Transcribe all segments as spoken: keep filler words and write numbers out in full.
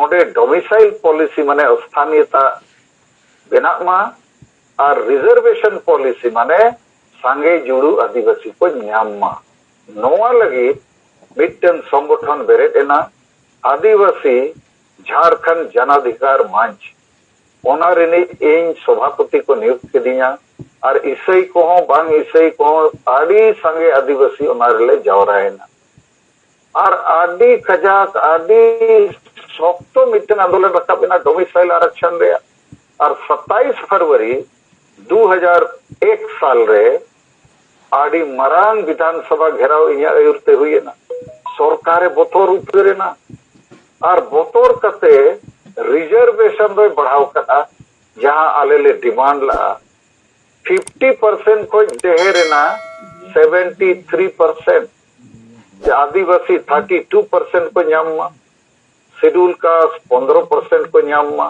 ᱱᱚᱰᱮ ᱰᱚᱢᱤᱥᱟᱭᱤᱞ ᱯᱚᱞᱤᱥᱤ ᱢᱟᱱᱮ ᱥᱛᱷᱟᱱᱤᱭᱚᱛᱟ ᱵᱮᱱᱟᱜ ᱢᱟ ᱟᱨ ᱨᱤᱡᱟᱨᱵᱷᱮᱥᱚᱱ ᱯᱚᱞᱤᱥᱤ ᱢᱟᱱᱮ ᱥᱟᱸᱜᱮ ᱡᱩᱲᱩ ᱟᱹᱫᱤᱵᱟᱹᱥᱤ ᱠᱚ ᱧᱟᱢ ᱢᱟ᱾ ᱱᱚᱣᱟ ᱞᱟᱹᱜᱤᱫ ᱢᱤᱫᱴᱟᱝ ᱥᱚᱝᱜᱚᱴᱷᱚᱱ ᱵᱮᱨᱮᱫ ᱮᱱᱟ, ᱟᱹᱫᱤᱵᱟᱹᱥᱤ ᱡᱷᱟᱲᱠᱷᱚᱸᱰ ᱡᱟᱱᱟᱫᱷᱤᱠᱟᱨ ᱢᱚᱧᱪ᱾ ᱚᱱᱟ ᱨᱤᱱᱤᱡ ᱤᱧ ᱥᱚᱵᱷᱟᱯᱚᱛᱤ ᱠᱚ ᱱᱤᱭᱩᱠᱛ ᱠᱤᱫᱤᱧᱟ᱾ ᱟᱨ ᱤᱥᱟᱹᱭ ᱠᱚᱦᱚᱸ ᱵᱟᱝ ᱤᱥᱟᱹᱭ ᱠᱚᱦᱚᱸ ᱟᱹᱰᱤ ᱥᱟᱸᱜᱮ ᱟᱹᱫᱤᱵᱟᱹᱥᱤ ᱚᱱᱟ ᱨᱮᱞᱮ ᱡᱟᱣᱨᱟᱭᱮᱱᱟ᱾ ᱟᱨ ᱟᱹᱰᱤ ᱠᱟᱡᱟᱠ, ᱟᱹᱰᱤ ᱥᱚᱠᱛᱚ ᱢᱤᱫᱴᱮᱱ ᱟᱱᱫᱳᱞᱚᱱ ᱨᱟᱠᱟᱵ ᱮᱱᱟ ᱰᱚᱢᱤᱥᱟᱭᱤᱞ ᱟᱨᱟᱠᱥᱚᱱ ᱨᱮᱭᱟᱜ᱾ ᱟᱨ ᱥᱟᱛᱟᱭᱤᱥ ᱯᱷᱮᱵᱽᱨᱩᱣᱟᱨᱤ ᱫᱩ ᱦᱟᱡᱟᱨ ᱮᱠ ᱥᱟᱞ ᱨᱮ ᱟᱹᱰᱤ ᱢᱟᱨᱟᱝ ᱵᱤᱫᱷᱟᱱ ᱥᱚᱵᱷᱟ ᱜᱷᱮᱨᱟᱣ ᱤᱧᱟᱹᱜ ᱟᱹᱭᱩᱨ ᱛᱮ ᱦᱩᱭ ᱮᱱᱟ᱾ ᱥᱚᱨᱠᱟᱨᱮ ᱵᱚᱛᱚᱨ ᱩᱛᱟᱹᱨ ᱮᱱᱟ᱾ ᱟᱨ ᱵᱚᱛᱚᱨ ᱠᱟᱛᱮ ᱨᱤᱡᱟᱨᱵᱷᱮᱥᱚᱱ ᱫᱚᱭ ᱵᱟᱲᱦᱟᱣ ᱠᱟᱜᱼᱟ, ᱡᱟᱦᱟᱸ ᱟᱞᱮ ᱞᱮ ᱰᱤᱢᱟᱱᱰ ᱞᱟᱜᱼᱟ᱾ ᱯᱷᱤᱯᱴᱤ ᱯᱟᱨᱥᱮᱱᱴ ᱠᱷᱚᱱ ᱰᱷᱮᱨ ᱮᱱᱟ ᱥᱮᱵᱷᱮᱱᱴᱤ ᱛᱷᱨᱤ ᱯᱟᱨᱥᱮᱱᱴ᱾ ᱡᱮ ᱟᱹᱫᱤᱵᱟᱹᱥᱤ ᱛᱷᱟᱨᱴᱤ ᱴᱩ ᱯᱟᱨᱥᱮᱱᱴ ᱠᱚ ᱧᱟᱢ ᱢᱟ, ᱥᱤᱰᱩᱞ ᱠᱟᱥᱴ ᱯᱚᱱᱫᱽᱨᱚ ᱯᱟᱨᱥᱮᱱᱴ ᱠᱚ ᱧᱟᱢ ᱢᱟ,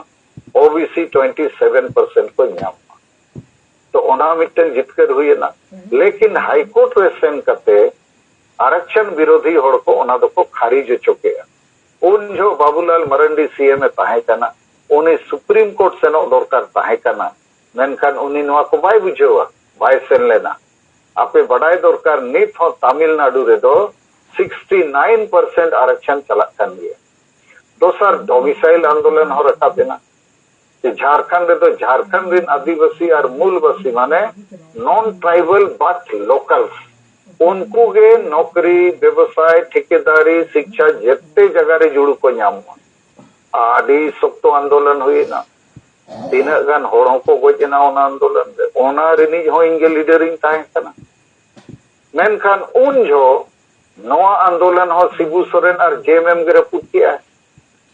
ᱳᱵᱤᱥᱤ ᱴᱩᱭᱮᱱᱴᱤ ᱥᱮᱵᱷᱮᱱ ᱯᱟᱨᱥᱮᱱᱴ ᱠᱚ ᱧᱟᱢ ᱢᱟ᱾ ᱛᱚ ᱚᱱᱟ ᱢᱤᱫᱴᱮᱱ ᱡᱤᱛᱠᱟᱹᱨ ᱦᱩᱭ ᱮᱱᱟ᱾ ᱞᱮᱠᱤᱱ ᱦᱟᱭ ᱠᱳᱨᱴ ᱨᱮ ᱥᱮᱱ ᱠᱟᱛᱮ ᱟᱨᱟᱠᱥᱚᱱ ᱵᱤᱨᱳᱫᱷᱤ ᱦᱚᱲ ᱠᱚ ᱚᱱᱟ ᱫᱚᱠᱚ ᱠᱷᱟᱨᱤᱡ ᱦᱚᱪᱚ ᱠᱮᱜᱼᱟ᱾ ᱩᱱ ᱡᱚᱦᱚᱜ ᱵᱟᱵᱩᱞᱟᱞ ᱢᱟᱨᱟᱱᱰᱤ ᱥᱤ ᱮᱢ ᱮ ᱛᱟᱦᱮᱸ ᱠᱟᱱᱟ, ᱩᱱᱤ ᱥᱩᱯᱨᱤᱢ ᱠᱳᱨᱴ ᱥᱮᱱᱚᱜ ᱫᱚᱨᱠᱟᱨ ᱛᱟᱦᱮᱸ ᱠᱟᱱᱟ, ᱢᱮᱱᱠᱷᱟᱱ ᱩᱱᱤ ᱱᱚᱣᱟ ᱠᱚ ᱵᱟᱭ ᱵᱩᱡᱷᱟᱹᱣᱟ, ᱵᱟᱭ ᱥᱮᱱ ᱞᱮᱱᱟ᱾ ᱟᱯᱮ ᱵᱟᱰᱟᱭ ᱫᱚᱨᱠᱟᱨ, ᱱᱤᱛ ᱦᱚᱸ ᱛᱟᱢᱤᱞᱱᱟᱰᱩ ᱨᱮᱫᱚ ᱥᱤᱠᱥᱴᱤ ᱱᱟᱭᱤᱱ ᱯᱟᱨᱥᱮᱱᱴ ᱟᱨᱟᱠᱥᱚᱱ ᱪᱟᱞᱟᱜ ᱠᱟᱱ ᱜᱮᱭᱟ᱾ ᱫᱚᱥᱟᱨ ᱰᱚᱢᱤᱥᱟᱭᱤᱞ ᱟᱱᱫᱳᱞᱚᱱ ᱦᱚᱸ ᱨᱟᱠᱟᱵ ᱮᱱᱟ᱾ ᱡᱮ ᱡᱷᱟᱲᱠᱷᱚᱸᱰ ᱨᱮᱫᱚ ᱡᱷᱟᱲᱠᱷᱚᱸᱰ ᱨᱮᱱ ᱟᱹᱫᱤᱵᱟᱹᱥᱤ ᱟᱨ ᱢᱩᱞᱵᱟᱹᱥᱤ ᱢᱟᱱᱮ non tribal but locals, ᱩᱱᱠᱩ ᱜᱮ ᱱᱚᱠᱨᱤ, ᱵᱮᱵᱚᱥᱟᱭ, ᱴᱷᱤᱠᱮᱫᱟᱨᱤ, ᱥᱤᱠᱪᱷᱟ ᱡᱮᱛᱮ ᱡᱟᱭᱜᱟ ᱨᱮ ᱡᱩᱲᱩ ᱠᱚ ᱧᱟᱢ ᱢᱟ᱾ ᱟᱹᱰᱤ ᱥᱚᱠᱛᱚ ᱟᱱᱫᱳᱞᱚᱱ ᱦᱩᱭ ᱮᱱᱟ᱾ ᱛᱤᱱᱟᱹᱜ ᱜᱟᱱ ᱦᱚᱲ ᱦᱚᱸᱠᱚ ᱜᱚᱡ ᱮᱱᱟ ᱚᱱᱟ ᱟᱱᱫᱳᱞᱚᱱ ᱨᱮ᱾ ᱚᱱᱟ ᱨᱤᱱᱤᱡ ᱦᱚᱸ ᱤᱧ ᱜᱮ ᱞᱤᱰᱟᱨ ᱤᱧ ᱛᱟᱦᱮᱸ ᱠᱟᱱᱟ᱾ ᱢᱮᱱᱠᱷᱟᱱ ᱩᱱ ᱡᱚᱦᱚᱜ ᱱᱚᱣᱟ ᱟᱱᱫᱳᱞᱚᱱ ᱦᱚᱸ ᱥᱤᱵᱩ ᱥᱚᱨᱮᱱ ᱟᱨ ᱡᱮ ᱮᱢ ᱮᱢ ᱜᱮ ᱨᱟᱹᱯᱩᱫ ᱠᱮᱜᱼᱟ᱾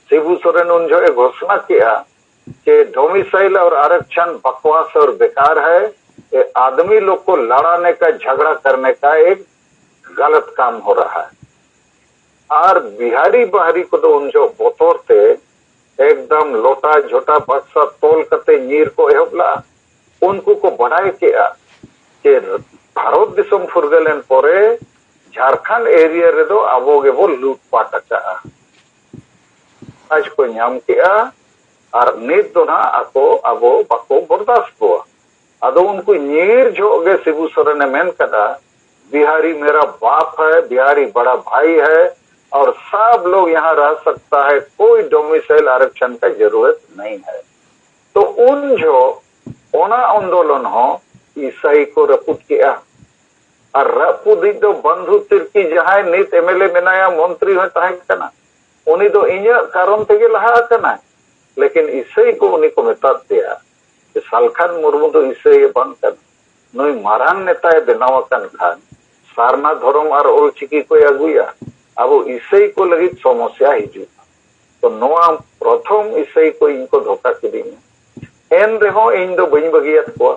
ᱥᱤᱵᱩ ᱥᱚᱨᱮᱱ ᱩᱱ ᱡᱚᱦᱚᱜ ᱮ ᱜᱷᱳᱥᱱᱟ ᱠᱮᱜᱼᱟ ᱡᱮ domicile और आरक्षण बकवास और बेकार है, ये आदमी लोग को लड़ाने का, झगड़ा करने का एक गलत काम हो रहा है। ᱟᱨ ᱵᱤᱦᱟᱨᱤ ᱵᱟᱦᱟᱨᱤ ᱠᱚᱫᱚ ᱩᱱ ᱡᱚᱦᱚᱜ ᱵᱚᱛᱚᱨ ᱛᱮ ᱮᱠᱫᱚᱢ ᱞᱚᱴᱟ ᱡᱷᱚᱴᱟ ᱵᱟᱠᱥᱟ ᱛᱚᱞ ᱠᱟᱛᱮ ᱧᱤᱨ ᱠᱚ ᱮᱦᱚᱵ ᱞᱟᱜᱼᱟ᱾ ᱩᱱᱠᱩ ᱠᱚ ᱵᱟᱰᱟᱭ ᱠᱮᱜᱼᱟ ᱡᱮ ᱵᱷᱟᱨᱚᱛ ᱫᱤᱥᱚᱢ ᱯᱷᱩᱨᱜᱟᱹᱞ ᱮᱱ ᱯᱚᱨᱮ ᱡᱷᱟᱲᱠᱷᱚᱸᱰ ᱮᱨᱤᱭᱟ ᱨᱮᱫᱚ ᱟᱵᱚ ᱜᱮᱵᱚ ᱞᱩᱴᱯᱟᱴ ᱟᱠᱟᱜᱼᱟ᱾ ᱨᱟᱡᱽ ᱠᱚ ᱧᱟᱢ ᱠᱮᱜᱼᱟ᱾ ᱟᱨ ᱱᱤᱛ ᱫᱚ ᱱᱟᱦᱟᱜ ᱟᱠᱚ ᱟᱵᱚ ᱵᱟᱠᱚ ᱵᱚᱨᱫᱟᱥ ᱠᱚᱣᱟ᱾ ᱟᱫᱚ ᱩᱱᱠᱩ ᱧᱤᱨ ᱡᱚᱦᱚᱜ ᱜᱮ ᱥᱤᱵᱩ ᱥᱚᱨᱮᱱᱮ ᱢᱮᱱ ᱠᱟᱫᱟ, "ᱵᱤᱦᱟᱨᱤ ᱢᱮᱨᱟ ᱵᱟᱯ ᱦᱟᱭ, ᱵᱤᱦᱟᱨᱤ ᱵᱟᱲᱟ ᱵᱷᱟᱭ ᱦᱟᱭ, ᱟᱨ ᱥᱟᱵ ᱞᱳᱜ ᱭᱟᱦᱟᱸ ᱨᱟᱦ ᱥᱟᱠᱛᱟ ᱦᱟᱭ, ᱠᱳᱭ ᱰᱚᱢᱤᱥᱟᱭᱤᱞ ᱟᱨᱟᱠᱥᱟᱱ ᱠᱟ ᱡᱟᱨᱩᱨᱟᱛ ᱱᱟᱦᱤ ᱦᱟᱭ।" ᱛᱚ ᱩᱱ ᱡᱚᱦᱚᱜ ᱚᱱᱟ ᱟᱱᱫᱳᱞᱚᱱ ᱦᱚᱸ ᱤᱥᱟᱹᱭ ᱠᱚ ᱨᱟᱹᱯᱩᱫ ᱠᱮᱜᱼᱟ᱾ ᱟᱨ ᱨᱟᱹᱯᱩᱫᱤᱡ ᱫᱚ ᱵᱚᱱᱫᱷᱩ ᱛᱤᱨᱠᱤ, ᱡᱟᱦᱟᱸᱭ ᱱᱤᱛ ᱮᱢ ᱮᱞ ᱮ ᱢᱮᱱᱟᱭᱟ, ᱢᱚᱱᱛᱨᱤ ᱦᱚᱸᱭ ᱛᱟᱦᱮᱸ ᱠᱟᱱᱟ, ᱩᱱᱤ ᱫᱚ ᱤᱧᱟᱹᱜ ᱠᱟᱨᱚᱱ ᱛᱮᱜᱮ ᱞᱟᱦᱟ ᱟᱠᱟᱱᱟᱭ᱾ ᱞᱮᱠᱤᱱ ᱤᱥᱟᱹᱭ ᱠᱚ ᱩᱱᱤ ᱠᱚ ᱢᱮᱛᱟᱫ ᱫᱮᱭᱟ ᱡᱮ ᱥᱟᱞᱠᱷᱟᱱ ᱢᱩᱨᱢᱩ ᱫᱚ ᱤᱥᱟᱹᱭ ᱮ ᱵᱟᱝ ᱠᱟᱱᱟ, ᱱᱩᱭ ᱢᱟᱨᱟᱝ ᱱᱮᱛᱟᱭ ᱵᱮᱱᱟᱣ ᱟᱠᱟᱱ ᱠᱷᱟᱱ ᱥᱟᱨᱱᱟ ᱫᱷᱚᱨᱚᱢ ᱟᱨ ᱚᱞᱪᱤᱠᱤ ᱠᱚᱭ ᱟᱹᱜᱩᱭᱟ, ᱟᱵᱚ ᱤᱥᱟᱹᱭ ᱠᱚ ᱞᱟᱹᱜᱤᱫ ᱥᱚᱢᱚᱥᱭᱟ ᱦᱤᱡᱩᱜᱼᱟ᱾ ᱛᱚ ᱱᱚᱣᱟ ᱯᱨᱚᱛᱷᱚᱢ ᱤᱥᱟᱹᱭ ᱠᱚ ᱤᱧ ᱠᱚ ᱫᱷᱳᱠᱟ ᱠᱤᱫᱤᱧᱟ᱾ ᱮᱱ ᱨᱮᱦᱚᱸ ᱤᱧ ᱫᱚ ᱵᱟᱹᱧ ᱵᱟᱹᱜᱤᱭᱟᱫ ᱠᱚᱣᱟ᱾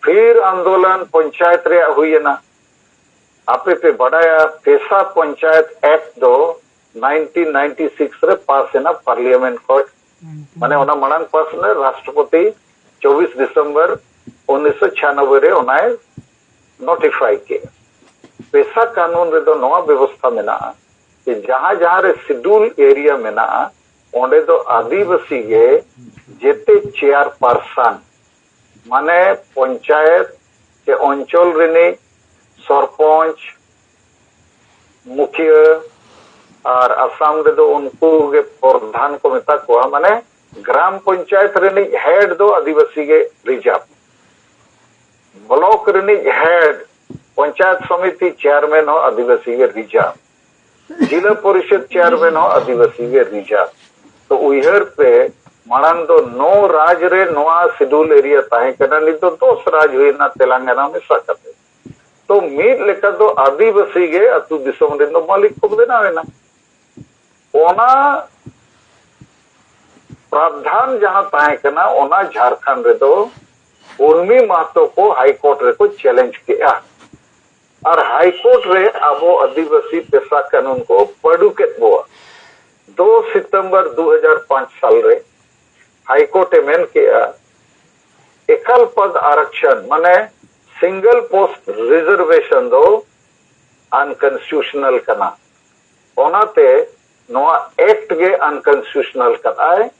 ᱯᱷᱤᱨ ᱟᱱᱫᱳᱞᱚᱱ ᱯᱚᱧᱪᱟᱭᱮᱛ ᱨᱮᱭᱟᱜ ᱦᱩᱭ ᱮᱱᱟ᱾ ᱟᱯᱮ ᱯᱮ ᱵᱟᱰᱟᱭᱟ, ᱯᱮᱥᱟ ᱯᱚᱧᱪᱟᱭᱮᱛ ᱮᱠᱴ ᱫᱚ ᱱᱟᱭᱤᱱᱴᱤᱱ ᱱᱟᱭᱤᱱᱴᱤ ᱥᱤᱠᱥ ᱨᱮ ᱯᱟᱥ ᱮᱱᱟ ᱯᱟᱨᱞᱤᱭᱟᱢᱮᱱᱴ ᱠᱷᱚᱱ᱾ ᱢᱟᱱᱮ ᱚᱱᱟ ᱢᱟᱲᱟᱝ ᱯᱟᱥ ᱮᱱᱟ ᱨᱟᱥᱴᱨᱚᱯᱚᱛᱤ ᱪᱚᱵᱵᱤᱥ ᱰᱤᱥᱮᱢᱵᱚᱨ ᱩᱱᱤᱥᱥᱚ ᱪᱷᱤᱭᱟᱱᱚᱵᱵᱳᱭ ᱨᱮ ᱚᱱᱟᱭ ᱱᱳᱴᱤᱯᱷᱟᱭ ᱠᱮᱫ᱾ ᱯᱮᱥᱟ ᱠᱟᱹᱱᱩᱱ ᱨᱮᱫᱚ ᱱᱚᱣᱟ ᱵᱮᱵᱚᱥᱛᱷᱟ ᱢᱮᱱᱟᱜᱼᱟ ᱡᱮ ᱡᱟᱦᱟᱸ ᱡᱟᱦᱟᱸ ᱨᱮ ᱥᱤᱰᱩᱞ ᱮᱨᱤᱭᱟ ᱢᱮᱱᱟᱜᱼᱟ, ᱚᱸᱰᱮ ᱫᱚ ᱟᱹᱫᱤᱵᱟᱹᱥᱤ ᱜᱮ ᱡᱮᱛᱮ ᱪᱮᱭᱟᱨᱯᱟᱨᱥᱚᱱ, ᱢᱟᱱᱮ ᱯᱚᱧᱪᱟᱭᱮᱛ ᱥᱮ ᱚᱧᱪᱚᱞ ᱨᱤᱱᱤᱡ ᱥᱚᱨᱯᱚᱧᱪ, ᱢᱩᱠᱷᱤᱭᱟᱹ, ᱟᱨ ᱟᱥᱟᱢ ᱨᱮᱫᱚ ᱩᱱᱠᱩ ᱜᱮ ᱯᱨᱚᱫᱷᱟᱱ ᱠᱚ ᱢᱮᱛᱟ ᱠᱚᱣᱟ, ᱢᱟᱱᱮ ᱜᱨᱟᱢ ᱯᱚᱧᱪᱟᱭᱮᱛ ᱨᱤᱱᱤᱡ ᱦᱮᱰ ᱫᱚ ᱟᱹᱫᱤᱵᱟᱹᱥᱤ ᱜᱮ ᱨᱤᱡᱟᱨᱵᱷ᱾ ᱵᱞᱚᱠ ᱨᱤᱱᱤᱡ ᱦᱮᱰ, ᱯᱚᱧᱪᱟᱭᱮᱛ ᱥᱚᱢᱤᱛᱤ ᱪᱮᱭᱟᱨᱢᱮᱱ ᱦᱚᱸ ᱟᱹᱫᱤᱵᱟᱹᱥᱤ ᱜᱮ ᱨᱤᱡᱟᱨᱵᱷ᱾ ᱡᱤᱞᱟᱹ ᱯᱚᱨᱤᱥᱚᱫ ᱪᱮᱭᱟᱨᱢᱮᱱ ᱦᱚᱸ ᱟᱹᱫᱤᱵᱟᱹᱥᱤ ᱜᱮ ᱨᱤᱡᱟᱨᱵᱷ᱾ ᱛᱚ ᱩᱭᱦᱟᱹᱨ ᱯᱮ, ᱢᱟᱲᱟᱝ ᱫᱚ ᱱᱚ ᱨᱟᱡᱽ ᱨᱮ ᱱᱚᱣᱟ ᱥᱤᱰᱩᱞ ᱮᱨᱤᱭᱟ ᱛᱟᱦᱮᱸ ᱠᱟᱱᱟ, ᱱᱤᱛ ᱫᱚ ᱫᱚᱥ ᱨᱟᱡᱽ ᱦᱩᱭᱱᱟ ᱛᱮᱞᱟᱝᱜᱟᱱᱟ ᱢᱮᱥᱟ ᱠᱟᱛᱮ᱾ ᱛᱚ ᱢᱤᱫ ᱞᱮᱠᱟ ᱫᱚ ᱟᱹᱫᱤᱵᱟᱹᱥᱤ ᱜᱮ ᱟᱹᱛᱩ ᱫᱤᱥᱚᱢ ᱨᱮᱱ ᱫᱚ ᱢᱟᱹᱞᱤᱠ ᱠᱚ ᱵᱮᱱᱟᱣ ᱮᱱᱟ᱾ ᱚᱱᱟ ᱯᱨᱟᱵᱫᱷᱟᱱ ᱡᱟᱦᱟᱸ ᱛᱟᱦᱮᱸ ᱠᱟᱱᱟ, ᱚᱱᱟ ᱡᱷᱟᱲᱠᱷᱚᱸᱰ ᱨᱮᱫᱚ ᱩᱨᱢᱤ ᱢᱟᱦᱛᱚ ᱠᱚ ᱦᱟᱭ ᱠᱳᱨᱴ ᱨᱮᱠᱚ ᱪᱮᱞᱮᱧᱡᱽ ᱠᱮᱜᱼᱟ᱾ ᱟᱨ ᱦᱟᱭ ᱠᱳᱨᱴ ᱨᱮ ᱟᱵᱚ ᱟᱹᱫᱤᱵᱟᱹᱥᱤ ᱯᱮᱥᱟ ᱠᱟᱹᱱᱩᱱ ᱠᱚ ᱯᱟᱹᱰᱩ ᱠᱮᱫ ᱵᱚᱣᱟ᱾ ᱫᱩ ᱥᱤᱛᱚᱢᱵᱚᱨ ᱫᱩ ᱦᱟᱡᱟᱨ ᱯᱟᱸᱪ ᱥᱟᱞ ᱨᱮ ᱦᱟᱭ ᱠᱳᱨᱴ ᱮ ᱢᱮᱱ ᱠᱮᱜᱼᱟ, ᱮᱠᱟᱞ ᱯᱚᱫ ᱟᱨᱟᱠᱥᱚᱱ, ᱢᱟᱱᱮ ᱥᱤᱝᱜᱮᱞ ᱯᱳᱥᱴ ᱨᱤᱡᱟᱨᱵᱷᱮᱥᱚᱱ ᱫᱚ ᱟᱱᱠᱚᱱᱥᱴᱤᱴᱩᱥᱚᱱᱟᱞ ᱠᱟᱱᱟ᱾ ᱚᱱᱟᱛᱮ ᱱᱚᱣᱟ ᱮᱠᱴ ᱜᱮ ᱟᱱᱠᱚᱱᱥᱴᱤᱴᱩᱥᱚᱱᱟᱞ ᱠᱟᱫᱟᱭ᱾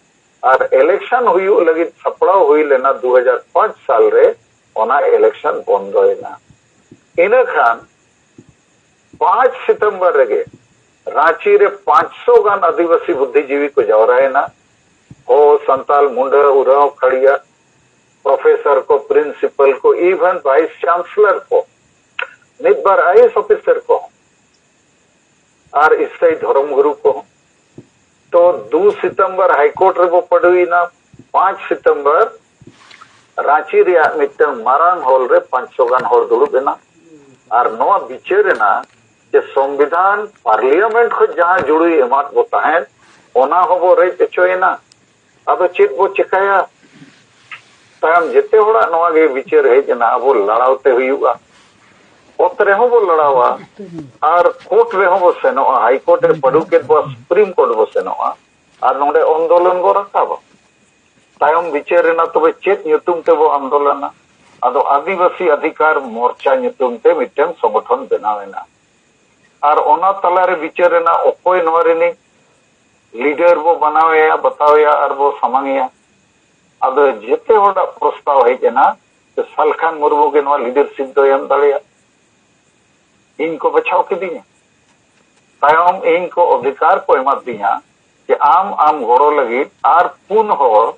ᱟᱨ ᱤᱞᱮᱠᱥᱚᱱ ᱦᱩᱭᱩᱜ ᱞᱟᱹᱜᱤᱫ ᱥᱟᱯᱲᱟᱣ ᱦᱩᱭ ᱞᱮᱱᱟ ᱫᱩ ᱦᱟᱡᱟᱨ ᱯᱟᱸᱪ ᱥᱟᱞ ᱨᱮ, ᱚᱱᱟ ᱤᱞᱮᱠᱥᱚᱱ ᱵᱚᱱᱫᱚᱭᱮᱱᱟ᱾ ᱤᱱᱟᱹ ᱠᱷᱟᱱ ᱯᱟᱸᱪ ᱥᱤᱛᱚᱢᱵᱚᱨ ᱨᱮᱜᱮ ᱨᱟᱸᱪᱤ ᱨᱮ ᱯᱟᱸᱪᱥᱚ ᱜᱟᱱ ᱟᱹᱫᱤᱵᱟᱹᱥᱤ ᱵᱩᱫᱽᱫᱷᱤᱡᱤᱵᱤ ᱠᱚ ᱡᱟᱣᱨᱟᱭᱮᱱᱟ᱾ ᱦᱳ, ᱥᱟᱱᱛᱟᱞ, ᱢᱩᱸᱰᱟᱹ, ᱩᱨᱟᱸᱣ, ᱠᱷᱟᱲᱤᱭᱟ, ᱯᱨᱚᱯᱷᱮᱥᱚᱨ ᱠᱚ, ᱯᱨᱤᱱᱥᱤᱯᱟᱞ ᱠᱚ, ᱤᱵᱷᱮᱱ ᱵᱷᱟᱭᱤᱥ ᱪᱟᱱᱥᱮᱞᱚᱨ ᱠᱚ, ᱢᱤᱫ ᱵᱟᱨ ᱟᱭ ᱮ ᱮᱥ ᱚᱯᱷᱤᱥᱟᱨ ᱠᱚ, ᱟᱨ ᱤᱥᱟᱹᱭ ᱫᱷᱚᱨᱚᱢ ᱜᱩᱨᱩ ᱠᱚᱦᱚᱸ᱾ ᱛᱚ ᱫᱩ ᱥᱤᱛᱚᱢᱵᱚᱨ ᱦᱟᱭᱠᱳᱨᱴ ᱨᱮᱵᱚ ᱯᱟᱹᱰᱩᱭᱮᱱᱟ, ᱯᱟᱸᱪ ᱥᱤᱛᱚᱢᱵᱚᱨ ᱨᱟᱸᱪᱤ ᱨᱮᱭᱟᱜ ᱢᱤᱫᱴᱟᱝ ᱢᱟᱨᱟᱝ ᱦᱚᱞ ᱨᱮ ᱯᱟᱸᱪᱥᱚ ᱜᱟᱱ ᱦᱚᱲ ᱫᱩᱲᱩᱵ ᱮᱱᱟ᱾ ᱟᱨ ᱱᱚᱣᱟ ᱵᱤᱪᱟᱹᱨ ᱮᱱᱟ ᱡᱮ ᱥᱚᱝᱵᱤᱫᱷᱟᱱ ᱯᱟᱨᱞᱤᱭᱟᱢᱮᱱᱴ ᱠᱷᱚᱱ ᱡᱟᱦᱟᱸ ᱡᱩᱲᱩᱭ ᱮᱢᱟᱫ ᱵᱚ ᱛᱟᱦᱮᱸᱫ, ᱚᱱᱟ ᱦᱚᱸᱵᱚ ᱨᱮᱡ ᱦᱚᱪᱚᱭᱮᱱᱟ᱾ ᱟᱫᱚ ᱪᱮᱫ ᱵᱚ ᱪᱮᱠᱟᱭᱟ? ᱛᱟᱭᱚᱢ ᱡᱮᱛᱮ ᱦᱚᱲᱟᱜ ᱱᱚᱣᱟ ᱜᱮ ᱵᱤᱪᱟᱹᱨ ᱦᱮᱡ ᱮᱱᱟ, ᱟᱵᱚ ᱞᱟᱲᱟᱣ ᱛᱮ ᱦᱩᱭᱩᱜᱼᱟ, ᱚᱛ ᱨᱮᱦᱚᱸ ᱵᱚ ᱞᱟᱲᱟᱣᱟ, ᱟᱨ ᱠᱳᱨᱴ ᱨᱮᱦᱚᱸ ᱵᱚ ᱥᱮᱱᱚᱜᱼᱟ, ᱦᱟᱭ ᱠᱳᱨᱴ ᱮ ᱯᱟᱹᱰᱩ ᱠᱮᱫ ᱵᱚ, ᱥᱩᱯᱨᱤᱢ ᱠᱳᱨᱴ ᱵᱚ ᱥᱮᱱᱚᱜᱼᱟ, ᱟᱨ ᱱᱚᱰᱮ ᱟᱱᱫᱳᱞᱚᱱ ᱵᱚ ᱨᱟᱠᱟᱵᱟ᱾ ᱛᱟᱭᱚᱢ ᱵᱤᱪᱟᱹᱨ ᱮᱱᱟ, ᱛᱚᱵᱮ ᱪᱮᱫ ᱧᱩᱛᱩᱢ ᱛᱮᱵᱚ ᱟᱱᱫᱳᱞᱚᱱᱟ? ᱟᱫᱚ ᱟᱹᱫᱤᱵᱟᱹᱥᱤ ᱚᱫᱷᱤᱠᱟᱨ ᱢᱳᱨᱪᱟ ᱧᱩᱛᱩᱢ ᱛᱮ ᱢᱤᱫᱴᱟᱝ ᱥᱚᱝᱜᱚᱴᱷᱚᱱ ᱵᱮᱱᱟᱣ ᱮᱱᱟ᱾ ᱟᱨ ᱚᱱᱟ ᱛᱟᱞᱟᱨᱮ ᱵᱤᱪᱟᱹᱨ ᱮᱱᱟ, ᱚᱠᱚᱭ ᱱᱚᱣᱟ ᱨᱤᱱᱤᱡ ᱞᱤᱰᱟᱨ ᱵᱚ ᱵᱮᱱᱟᱣᱮᱭᱟ, ᱵᱟᱛᱟᱣᱮᱭᱟ ᱟᱨ ᱵᱚ ᱥᱟᱢᱟᱝᱮᱭᱟ᱾ ᱟᱫᱚ ᱡᱮᱛᱮ ᱦᱚᱲᱟᱜ ᱯᱨᱚᱥᱛᱟᱵ ᱦᱮᱡ ᱮᱱᱟ ᱡᱮ ᱥᱟᱞᱠᱷᱟᱱ ᱢᱩᱨᱢᱩ ᱜᱮ ᱱᱚᱣᱟ ᱞᱤᱰᱟᱨᱥᱤᱯ ᱫᱚᱭ ᱮᱢ ᱫᱟᱲᱮᱭᱟᱜᱼᱟ᱾ ᱤᱧ ᱠᱚ ᱵᱟᱪᱷᱟᱣ ᱠᱤᱫᱤᱧᱟ, ᱛᱟᱭᱚᱢ ᱤᱧ ᱠᱚ ᱚᱫᱷᱤᱠᱟᱨ ᱠᱚ ᱮᱢᱟᱫᱤᱧᱟ ᱡᱮ ᱟᱢ, ᱟᱢ ᱜᱚᱲᱚ ᱞᱟᱹᱜᱤᱫ ᱟᱨ ᱯᱩᱱ ᱦᱚᱲ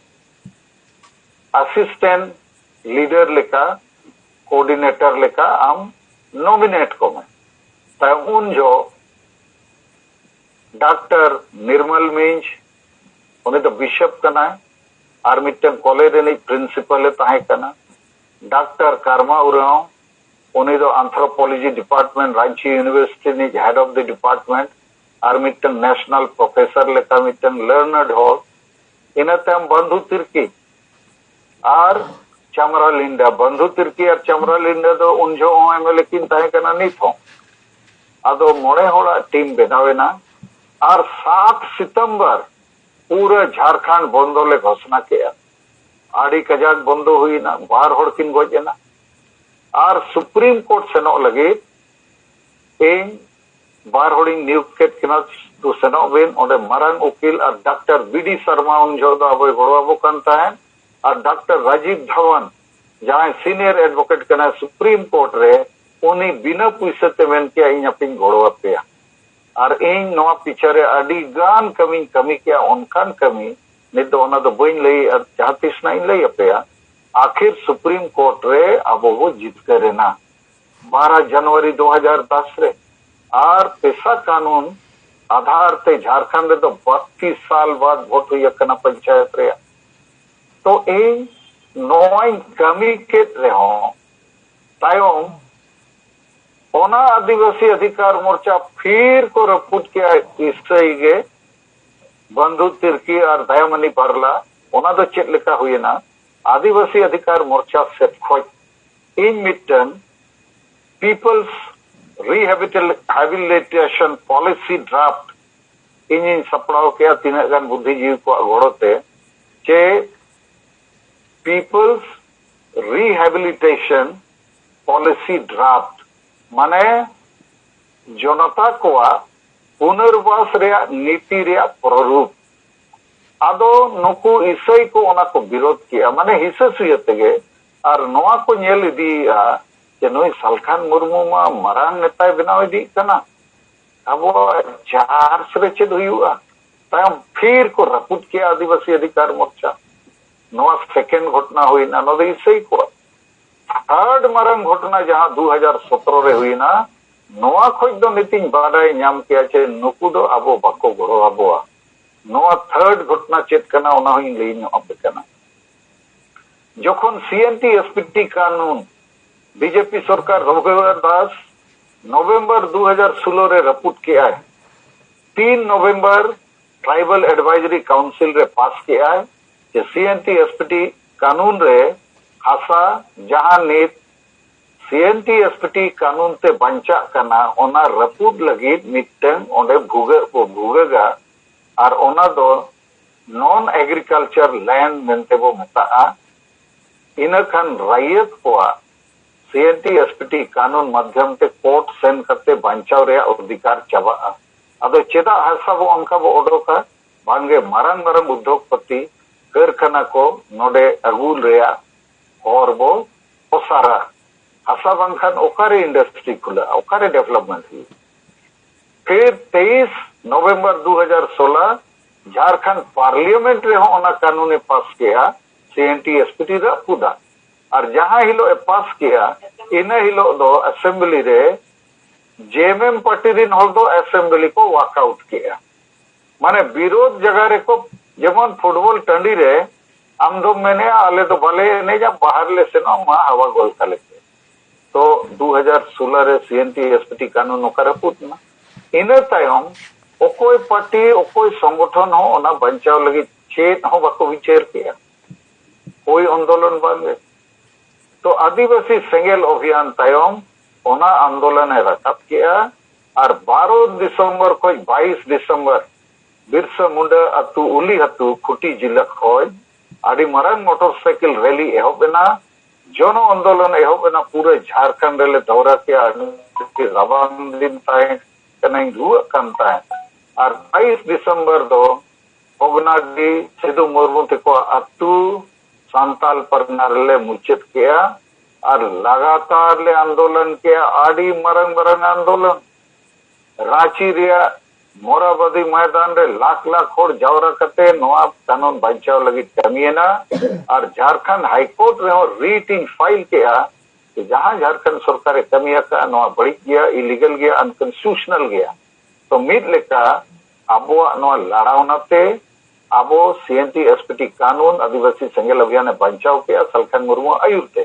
ᱟᱥᱤᱥᱴᱮᱱᱴ ᱞᱤᱰᱟᱨ ᱞᱮᱠᱟ, ᱠᱳᱚᱨᱰᱤᱱᱮᱴᱚᱨ ᱞᱮᱠᱟ ᱟᱢ ᱱᱚᱢᱤᱱᱮᱴ ᱠᱚᱢᱮ᱾ ᱛᱟᱭᱚᱢ ᱩᱱ ᱡᱚᱦᱚᱜ ᱰᱟᱠᱛᱟᱨ ᱱᱤᱨᱢᱚᱞ ᱢᱤᱧᱡᱽ, ᱩᱱᱤ ᱫᱚ ᱵᱤᱥᱚᱯ ᱠᱟᱱᱟᱭ, ᱟᱨ ᱢᱤᱫᱴᱟᱝ ᱠᱚᱞᱮᱡᱽ ᱨᱤᱱᱤᱡ ᱯᱨᱤᱱᱥᱤᱯᱟᱞ ᱮ ᱛᱟᱦᱮᱸ ᱠᱟᱱᱟ᱾ ᱰᱟᱠᱛᱟᱨ ᱠᱟᱨᱢᱟ ᱩᱨᱟᱸᱣ, ᱩᱱᱤ ᱫᱚ ᱟᱱᱛᱷᱨᱳᱯᱳᱞᱚᱡᱤ ᱰᱤᱯᱟᱨᱴᱢᱮᱱᱴ, ᱨᱟᱸᱪᱤ ᱤᱭᱩᱱᱤᱵᱷᱟᱨᱥᱤᱴᱤ ᱨᱤᱱᱤᱡ ᱦᱮᱰ ᱚᱯᱷ ᱫᱤ ᱰᱤᱯᱟᱨᱴᱢᱮᱱᱴ, ᱟᱨ ᱢᱤᱫᱴᱟᱝ ᱱᱮᱥᱱᱟᱞ ᱯᱨᱚᱯᱷᱮᱥᱚᱨ ᱞᱮᱠᱟ ᱢᱤᱫᱴᱟᱝ ᱞᱟᱨᱱᱟᱨᱰ ᱦᱚᱲ᱾ ᱤᱱᱟᱹ ᱛᱟᱭᱚᱢ ᱵᱟᱱᱫᱷᱩ ᱛᱤᱨᱠᱤ ᱟᱨ ᱪᱟᱢᱨᱟ ᱞᱤᱱᱰᱟ᱾ ᱵᱟᱱᱫᱷᱩ ᱛᱤᱨᱠᱤ ᱟᱨ ᱪᱟᱢᱨᱟ ᱞᱤᱱᱰᱟ ᱫᱚ ᱩᱱ ᱡᱚᱦᱚᱜ ᱦᱚᱸ ᱮᱢ ᱮᱞ ᱮ ᱠᱤᱱ ᱛᱟᱦᱮᱸ ᱠᱟᱱᱟ, ᱱᱤᱛ ᱦᱚᱸ᱾ ᱟᱫᱚ ᱢᱚᱬᱮ ᱦᱚᱲᱟᱜ ᱴᱤᱢ ᱵᱮᱱᱟᱣ ᱮᱱᱟ, ᱟᱨ ᱥᱟᱛ ᱥᱤᱛᱚᱢᱵᱚᱨ ᱯᱩᱨᱟᱹ ᱡᱷᱟᱲᱠᱷᱚᱸᱰ ᱵᱚᱱᱫᱚ ᱞᱮ ᱜᱷᱳᱥᱱᱟ ᱠᱮᱜᱼᱟ᱾ ᱟᱹᱰᱤ ᱠᱟᱡᱟᱠ ᱵᱚᱱᱫᱚ ᱦᱩᱭᱱᱟ, ᱵᱟᱨ ᱦᱚᱲ ᱠᱤᱱ ᱜᱚᱡ ᱮᱱᱟ᱾ ᱟᱨ ᱥᱩᱯᱨᱤᱢ ᱠᱳᱨᱴ ᱥᱮᱱᱚᱜ ᱞᱟᱹᱜᱤᱫ ᱤᱧ ᱵᱟᱨ ᱦᱚᱲᱤᱧ ᱱᱤᱭᱩᱠᱛ ᱠᱮᱫ ᱠᱤᱱᱟ, ᱛᱚ ᱥᱮᱱᱚᱜ ᱵᱤᱱ, ᱚᱸᱰᱮ ᱢᱟᱨᱟᱝ ᱩᱠᱤᱞ ᱟᱨ ᱰᱟᱠᱛᱟᱨ ᱵᱤ ᱰᱤ ᱥᱟᱨᱢᱟ ᱩᱱ ᱡᱚᱦᱚᱜ ᱫᱚ ᱟᱵᱚᱭ ᱜᱚᱲᱚ ᱟᱵᱚ ᱠᱟᱱ ᱛᱟᱦᱮᱸᱫ, ᱟᱨ ᱰᱟᱠᱛᱟᱨ ᱨᱟᱡᱤᱵ ᱫᱷᱟᱣᱟᱱ, ᱡᱟᱦᱟᱸᱭ ᱥᱤᱱᱤᱭᱟᱨ ᱮᱰᱵᱚᱠᱮᱴ ᱠᱟᱱᱟᱭ ᱥᱩᱯᱨᱤᱢ ᱠᱳᱨᱴ ᱨᱮ, ᱩᱱᱤ ᱵᱤᱱᱟᱹ ᱯᱩᱭᱥᱟᱹ ᱛᱮ ᱢᱮᱱ ᱠᱮᱭᱟ, "ᱤᱧ ᱟᱯᱮᱧ ᱜᱚᱲᱚ ᱟᱯᱮᱭᱟ᱾" ᱟᱨ ᱤᱧ ᱱᱚᱣᱟ ᱯᱤᱪᱷᱟᱹ ᱨᱮ ᱟᱹᱰᱤ ᱜᱟᱱ ᱠᱟᱹᱢᱤᱧ ᱠᱟᱹᱢᱤ ᱠᱮᱭᱟ, ᱚᱱᱠᱟᱱ ᱠᱟᱹᱢᱤ, ᱱᱤᱛ ᱫᱚ ᱚᱱᱟ ᱫᱚ ᱵᱟᱹᱧ ᱞᱟᱹᱭᱮᱫᱼᱟ, ᱡᱟᱦᱟᱸ ᱛᱤᱥ ᱱᱟᱜ ᱤᱧ ᱞᱟᱹᱭ ᱟᱯᱮᱭᱟ᱾ ᱟᱠᱷᱤᱨ ᱥᱩᱯᱨᱤᱢ ᱠᱳᱨᱴ ᱨᱮ ᱟᱵᱚ ᱵᱚ ᱡᱤᱛᱠᱟᱹᱨ ᱮᱱᱟ ᱵᱟᱨᱟ ᱡᱟᱱᱩᱣᱟᱨᱤ ᱫᱩ ᱦᱟᱡᱟᱨ ᱫᱟᱥ ᱨᱮ, ᱟᱨ ᱯᱮᱥᱟ ᱠᱟᱱᱩᱱ ᱟᱫᱷᱟᱨ ᱛᱮ ᱡᱷᱟᱲᱠᱷᱚᱸᱰ ᱨᱮᱫᱚ ᱵᱟᱛᱤᱥ ᱥᱟᱞ ᱵᱟᱫ ᱵᱷᱳᱴ ᱦᱩᱭ ᱟᱠᱟᱱᱟ ᱯᱚᱧᱪᱟᱭᱮᱛ ᱨᱮᱭᱟᱜ᱾ ᱛᱚ ᱤᱧ ᱱᱚᱣᱟᱧ ᱠᱟᱹᱢᱤ ᱠᱮᱫ ᱨᱮᱦᱚᱸ, ᱛᱟᱭᱚᱢ ᱚᱱᱟ ᱟᱹᱫᱤᱵᱟᱹᱥᱤ ᱚᱫᱷᱤᱠᱟᱨ ᱢᱳᱨᱪᱟ ᱯᱷᱤᱨ ᱠᱚ ᱨᱟᱹᱯᱩᱫ ᱠᱮᱜᱼᱟ ᱤᱥᱟᱹᱭ ᱜᱮ, ᱵᱚᱱᱫᱷᱩ ᱛᱤᱨᱠᱤ ᱟᱨ ᱫᱟᱭᱟᱢᱟᱱᱤ ᱵᱟᱨᱞᱟ᱾ ᱚᱱᱟ ᱫᱚ ᱪᱮᱫ ᱞᱮᱠᱟ ᱦᱩᱭᱮᱱᱟ? ᱟᱹᱫᱤᱵᱟᱹᱥᱤ ᱚᱫᱷᱤᱠᱟᱨ ᱢᱳᱨᱪᱟ ᱥᱮᱫ ᱠᱷᱚᱡ ᱤᱧ ᱢᱤᱫᱴᱟᱝ People's Rehabilitation Policy Draft ᱤᱧᱤᱧ ᱥᱟᱯᱲᱟᱣ ᱠᱮᱜᱼᱟ, ᱛᱤᱱᱟᱹᱜ ᱜᱟᱱ ᱵᱩᱫᱽᱫᱷᱤᱡᱤᱵᱤ ᱠᱚᱣᱟᱜ ᱜᱚᱲᱚ ᱛᱮ, ᱡᱮ People's Rehabilitation Policy Draft, ᱢᱟᱱᱮ ᱡᱚᱱᱚᱛᱟ ᱠᱚᱣᱟᱜ ᱯᱩᱱᱚᱨᱵᱟᱥ ᱨᱮᱭᱟᱜ ᱱᱤᱛᱤ ᱨᱮᱭᱟᱜ ᱯᱨᱚᱨᱩᱯ᱾ ᱟᱫᱚ ᱱᱩᱠᱩ ᱤᱥᱟᱹᱭ ᱠᱚ ᱚᱱᱟ ᱠᱚ ᱵᱤᱨᱳᱫ ᱠᱮᱜᱼᱟ, ᱢᱟᱱᱮ ᱦᱤᱥᱟᱹ ᱥᱩᱭᱟᱹ ᱛᱮᱜᱮ᱾ ᱟᱨ ᱱᱚᱣᱟ ᱠᱚ ᱧᱮᱞ ᱤᱫᱤᱭᱮᱜᱼᱟ ᱡᱮ ᱱᱩᱭ ᱥᱟᱞᱠᱷᱟᱱ ᱢᱩᱨᱢᱩ ᱢᱟ ᱢᱟᱨᱟᱝ ᱱᱮᱛᱟᱭ ᱵᱮᱱᱟᱣ ᱤᱫᱤᱜ ᱠᱟᱱᱟ, ᱟᱵᱚᱣᱟᱜ ᱪᱟᱨᱪ ᱨᱮ ᱪᱮᱫ ᱦᱩᱭᱩᱜᱼᱟ? ᱛᱟᱭᱚᱢ ᱯᱷᱤᱨ ᱠᱚ ᱨᱟᱹᱯᱩᱫ ᱠᱮᱜᱼᱟ ᱟᱹᱫᱤᱵᱟᱹᱥᱤ ᱚᱫᱷᱤᱠᱟᱨ ᱢᱳᱨᱪᱟ᱾ ᱱᱚᱣᱟ ᱥᱮᱠᱮᱱᱰ ᱜᱷᱚᱴᱚᱱᱟ ᱦᱩᱭᱱᱟ, ᱱᱚᱣᱟ ᱫᱚ ᱤᱥᱟᱹᱭ ᱠᱚᱣᱟᱜ᱾ ᱛᱷᱟᱨᱰ ᱢᱟᱨᱟᱝ ᱜᱷᱚᱴᱚᱱᱟ ᱡᱟᱦᱟᱸ ᱫᱩ ᱦᱟᱡᱟᱨ ᱥᱚᱛᱨᱚ ᱨᱮ ᱦᱩᱭᱱᱟ, ᱱᱚᱣᱟ ᱠᱷᱚᱡ ᱫᱚ ᱱᱤᱛᱤᱧ ᱵᱟᱰᱟᱭ ᱧᱟᱢ ᱠᱮᱜᱼᱟ ᱡᱮ ᱱᱩᱠᱩ ᱫᱚ ᱟᱵᱚ ᱵᱟᱠᱚ ᱜᱚᱲᱚ ᱟᱵᱚᱣᱟ᱾ ᱱᱚᱣᱟ ᱛᱷᱟᱨᱰ ᱜᱷᱚᱴᱚᱱᱟ ᱪᱮᱫ ᱠᱟᱱᱟ, ᱚᱱᱟ ᱦᱚᱸᱧ ᱞᱟᱹᱭ ᱧᱚᱜ ᱟᱯᱮ ᱠᱟᱱᱟ᱾ ᱡᱚᱠᱷᱚᱱ C N T S P T ᱠᱟᱹᱱᱩᱱ ᱵᱤ ᱡᱮ ᱯᱤ ᱥᱚᱨᱠᱟᱨ ᱨᱚᱜᱷᱩᱵᱚᱨ ᱫᱟᱥ ᱱᱚᱵᱷᱮᱢᱵᱚᱨ ᱫᱩ ᱦᱟᱡᱟᱨ ᱥᱳᱞᱳ ᱨᱮ ᱨᱟᱹᱯᱩᱫ ᱠᱮᱜᱼᱟᱭ, ᱛᱤᱱ ᱱᱚᱵᱷᱮᱢᱵᱚᱨ ᱴᱨᱟᱭᱵᱟᱞ ᱮᱰᱵᱟᱭᱡᱟᱨᱤ ᱠᱟᱣᱩᱱᱥᱤᱞ ᱨᱮ ᱯᱟᱥ ᱠᱮᱜᱼᱟᱭ ᱡᱮ ᱥᱤ N T S P T ᱠᱟᱹᱱᱩᱱ ᱨᱮ ᱦᱟᱥᱟ, ᱡᱟᱦᱟᱸ ᱱᱤᱛ ᱥᱤ N T S P T ᱠᱟᱹᱱᱩᱱ ᱛᱮ ᱵᱟᱧᱪᱟᱜ ᱠᱟᱱᱟ, ᱚᱱᱟ ᱨᱟᱹᱯᱩᱫ ᱞᱟᱹᱜᱤᱫ ᱢᱤᱫᱴᱟᱝ ᱚᱸᱰᱮ ᱵᱷᱩᱜᱟᱹᱜ ᱵᱚ ᱵᱷᱩᱜᱟᱹᱜᱟ, ᱟᱨ ᱚᱱᱟ ᱫᱚ ᱱᱚᱱ ᱮᱜᱽᱨᱤᱠᱟᱞᱪᱟᱨ ᱞᱮᱱᱰ ᱢᱮᱱᱛᱮ ᱵᱚ ᱢᱮᱛᱟᱜᱼᱟ᱾ ᱤᱱᱟᱹ ᱠᱷᱟᱱ ᱨᱟᱭᱛ ᱠᱚᱣᱟᱜ ᱥᱤ N T S P T ᱠᱟᱹᱱᱩᱱ ᱢᱟᱫᱽᱫᱷᱚᱢ ᱛᱮ ᱠᱳᱨᱴ ᱥᱮᱱ ᱠᱟᱛᱮ ᱵᱟᱧᱪᱟᱣ ᱨᱮᱭᱟᱜ ᱚᱫᱷᱤᱠᱟᱨ ᱪᱟᱵᱟᱜᱼᱟ᱾ ᱟᱫᱚ ᱪᱮᱫᱟᱜ ᱦᱟᱥᱟ ᱵᱚ ᱚᱱᱠᱟ ᱵᱚ ᱚᱰᱚᱠᱟ? ᱵᱟᱝᱜᱮ, ᱢᱟᱨᱟᱝ ᱢᱟᱨᱟᱝ ᱩᱫᱽᱫᱳᱜᱽᱯᱚᱛᱤ, ᱠᱟᱹᱨᱠᱷᱟᱱᱟ ᱠᱚ ᱱᱚᱰᱮ ᱟᱹᱜᱩ ᱨᱮᱭᱟᱜ ᱦᱚᱨ ᱵᱚ ᱚᱥᱟᱨᱟ᱾ ᱦᱟᱥᱟ ᱵᱟᱝᱠᱷᱟᱱ ᱚᱠᱟᱨᱮ ᱤᱱᱰᱟᱥᱴᱨᱤ ᱠᱷᱩᱞᱟᱹᱜᱼᱟ, ᱚᱠᱟᱨᱮ ᱰᱮᱵᱷᱞᱚᱯᱢᱮᱱᱴ ᱦᱩᱭᱩᱜᱼᱟ? ᱯᱷᱤᱨ ᱛᱮᱭᱤᱥ ᱱᱚᱵᱷᱮᱢᱵᱚᱨ ᱫᱩ ᱦᱟᱡᱟᱨ ᱥᱳᱞᱟ ᱡᱷᱟᱲᱠᱷᱚᱸᱰ ᱯᱟᱨᱞᱤᱭᱟᱢᱮᱱᱴ ᱨᱮᱦᱚᱸ ᱚᱱᱟ ᱠᱟᱹᱱᱩᱱᱮ ᱯᱟᱥ ᱠᱮᱜᱼᱟ, ᱥᱤ N T S P T ᱨᱟᱜ ᱯᱩᱫᱟ᱾ ᱟᱨ ᱡᱟᱦᱟᱸ ᱦᱤᱞᱳᱜ ᱮ ᱯᱟᱥ ᱠᱮᱜᱼᱟ, ᱤᱱᱟᱹ ᱦᱤᱞᱳᱜ ᱫᱚ ᱟᱥᱮᱢᱵᱞᱤ ᱨᱮ ᱡᱮ ᱮᱢ ᱮᱢ ᱯᱟᱨᱴᱤ ᱨᱤᱱ ᱦᱚᱲ ᱫᱚ ᱟᱥᱮᱢᱵᱞᱤ ᱠᱚ ᱣᱟᱠ ᱟᱣᱩᱴ ᱠᱮᱜᱼᱟ᱾ ᱢᱟᱱᱮ ᱵᱤᱨᱳᱫᱷ ᱡᱟᱭᱜᱟ ᱨᱮᱠᱚ, ᱡᱮᱢᱚᱱ ᱯᱷᱩᱴᱵᱚᱞ ᱴᱟᱺᱰᱤ ᱨᱮ ᱟᱢ ᱫᱚᱢ ᱢᱮᱱᱮᱜᱼᱟ, "ᱟᱞᱮ ᱫᱚ ᱵᱟᱞᱮ ᱮᱱᱮᱡᱟ, ᱵᱟᱦᱟᱨ ᱞᱮ ᱥᱮᱱᱚᱜ ᱢᱟ, ᱦᱟᱣᱟ ᱜᱚᱞ ᱛᱟᱞᱮ ᱯᱮ᱾" ᱛᱚ ᱫᱩ ᱦᱟᱡᱟᱨ ᱥᱳᱞᱟ ᱨᱮ ᱥᱤ N T S P T ᱠᱟᱹᱱᱩᱱ ᱱᱚᱝᱠᱟ ᱨᱟᱹᱯᱩᱫ ᱮᱱᱟ᱾ ᱤᱱᱟᱹ ᱛᱟᱭᱚᱢ ᱚᱠᱚᱭ ᱯᱟᱨᱴᱤ, ᱚᱠᱚᱭ ᱥᱚᱝᱜᱚᱴᱷᱚᱱ ᱦᱚᱸ ᱚᱱᱟ ᱵᱟᱧᱪᱟᱣ ᱞᱟᱹᱜᱤᱫ ᱪᱮᱫ ᱦᱚᱸ ᱵᱟᱠᱚ ᱵᱤᱪᱟᱹᱨ ᱠᱮᱜᱼᱟ, ᱦᱳᱭ ᱟᱱᱫᱳᱞᱚᱱ ᱵᱟᱝᱜᱮ᱾ ᱛᱚ ᱟᱹᱫᱤᱵᱟᱹᱥᱤ ᱥᱮᱸᱜᱮᱞ ᱚᱵᱷᱤᱭᱟᱱ ᱛᱟᱭᱚᱢ ᱚᱱᱟ ᱟᱱᱫᱳᱞᱚᱱ ᱮ ᱨᱟᱠᱟᱵ ᱠᱮᱜᱼᱟ᱾ ᱟᱨ ᱵᱟᱨᱚ ᱰᱤᱥᱮᱢᱵᱚᱨ ᱠᱷᱚᱱ ᱵᱟᱭᱤᱥ ᱰᱤᱥᱮᱢᱵᱚᱨ ᱵᱤᱨᱥᱟ ᱢᱩᱱᱰᱟ ᱟᱹᱛᱩ ᱩᱞᱤ ᱟᱹᱛᱩ ᱠᱷᱩᱴᱤ ᱡᱤᱞᱟ ᱠᱷᱚᱱ ᱟᱹᱰᱤ ᱢᱟᱨᱟᱝ ᱢᱚᱴᱚᱨ ᱥᱟᱭᱠᱮᱞ ᱨᱮᱞᱤ ᱮᱦᱚᱵ ᱮᱱᱟ᱾ ᱡᱚᱱᱚ ᱟᱱᱫᱳᱞᱚᱱ ᱮᱦᱚᱵ ᱮᱱᱟ᱾ ᱯᱩᱨᱟᱹ ᱡᱷᱟᱲᱠᱷᱚᱸᱰ ᱨᱮᱞᱮ ᱫᱚᱣᱨᱟ ᱠᱮᱜᱼᱟ᱾ ᱟᱹᱰᱤ ᱨᱟᱵᱟᱝ ᱫᱤᱱ ᱛᱟᱦᱮᱸ ᱠᱟᱱᱟᱧ, ᱨᱩᱣᱟᱹᱜ ᱠᱟᱱ ᱛᱟᱦᱮᱸᱫ᱾ ᱟᱨ ᱵᱟᱭᱤᱥ ᱰᱤᱥᱮᱢᱵᱚᱨ ᱫᱚ ᱵᱷᱚᱜᱽᱱᱟᱰᱤ ᱥᱤᱫᱩ ᱢᱩᱨᱢᱩ ᱛᱮᱠᱚᱣᱟᱜ ᱟᱹᱛᱩ ᱥᱟᱱᱛᱟᱞ ᱯᱟᱨᱜᱟᱱᱟ ᱨᱮᱞᱮ ᱢᱩᱪᱟᱹᱫ ᱠᱮᱜᱼᱟ᱾ ᱟᱨ ᱞᱟᱜᱟᱛᱟᱨ ᱞᱮ ᱟᱱᱫᱳᱞᱚᱱ ᱠᱮᱜᱼᱟ, ᱟᱹᱰᱤ ᱢᱟᱨᱟᱝ ᱢᱟᱨᱟᱝ ᱟᱱᱫᱳᱞᱚᱱ᱾ ᱨᱟᱸᱪᱤ ᱨᱮᱭᱟᱜ ᱢᱚᱨᱟᱵᱟᱫᱤ ᱢᱚᱭᱫᱟᱱ ᱨᱮ ᱞᱟᱠᱷ ᱞᱟᱠᱷ ᱦᱚᱲ ᱡᱟᱣᱨᱟ ᱠᱟᱛᱮ ᱱᱚᱣᱟ ᱠᱟᱹᱱᱩᱱ ᱵᱟᱧᱪᱟᱣ ᱞᱟᱹᱜᱤᱫ ᱠᱟᱹᱢᱤᱭᱮᱱᱟ᱾ ᱟᱨ ᱡᱷᱟᱲᱠᱷᱚᱸᱰ ᱦᱟᱭ ᱠᱳᱨᱴ ᱨᱮᱦᱚᱸ ᱨᱤᱴ ᱤᱧ ᱯᱷᱟᱭᱤᱞ ᱠᱮᱜᱼᱟ ᱡᱮ ᱡᱟᱦᱟᱸ ᱡᱷᱟᱲᱠᱷᱚᱸᱰ ᱥᱚᱨᱠᱟᱨᱮ ᱠᱟᱹᱢᱤ ᱟᱠᱟᱫᱼᱟ, ᱱᱚᱣᱟ ᱵᱟᱹᱲᱤᱡ ᱜᱮᱭᱟ, ᱤᱞᱤᱜᱟᱞ ᱜᱮᱭᱟ, ᱟᱱᱠᱚᱱᱥᱴᱤᱴᱩᱥᱚᱱᱟᱞ ᱜᱮᱭᱟ᱾ ᱛᱚ ᱢᱤᱫ ᱞᱮᱠᱟ ᱟᱵᱚᱣᱟᱜ ᱱᱚᱣᱟ ᱞᱟᱲᱟᱣᱱᱟ ᱛᱮ ᱟᱵᱚ ᱥᱤ N T S P T ᱠᱟᱹᱱᱩᱱ ᱟᱹᱫᱤᱵᱟᱹᱥᱤ ᱥᱮᱸᱜᱮᱞ ᱚᱵᱷᱤᱭᱟᱱᱮ ᱵᱟᱧᱪᱟᱣ ᱠᱮᱜᱼᱟ ᱥᱟᱞᱠᱷᱟᱱ ᱢᱩᱨᱢᱩ ᱟᱹᱭᱩᱨ ᱛᱮ᱾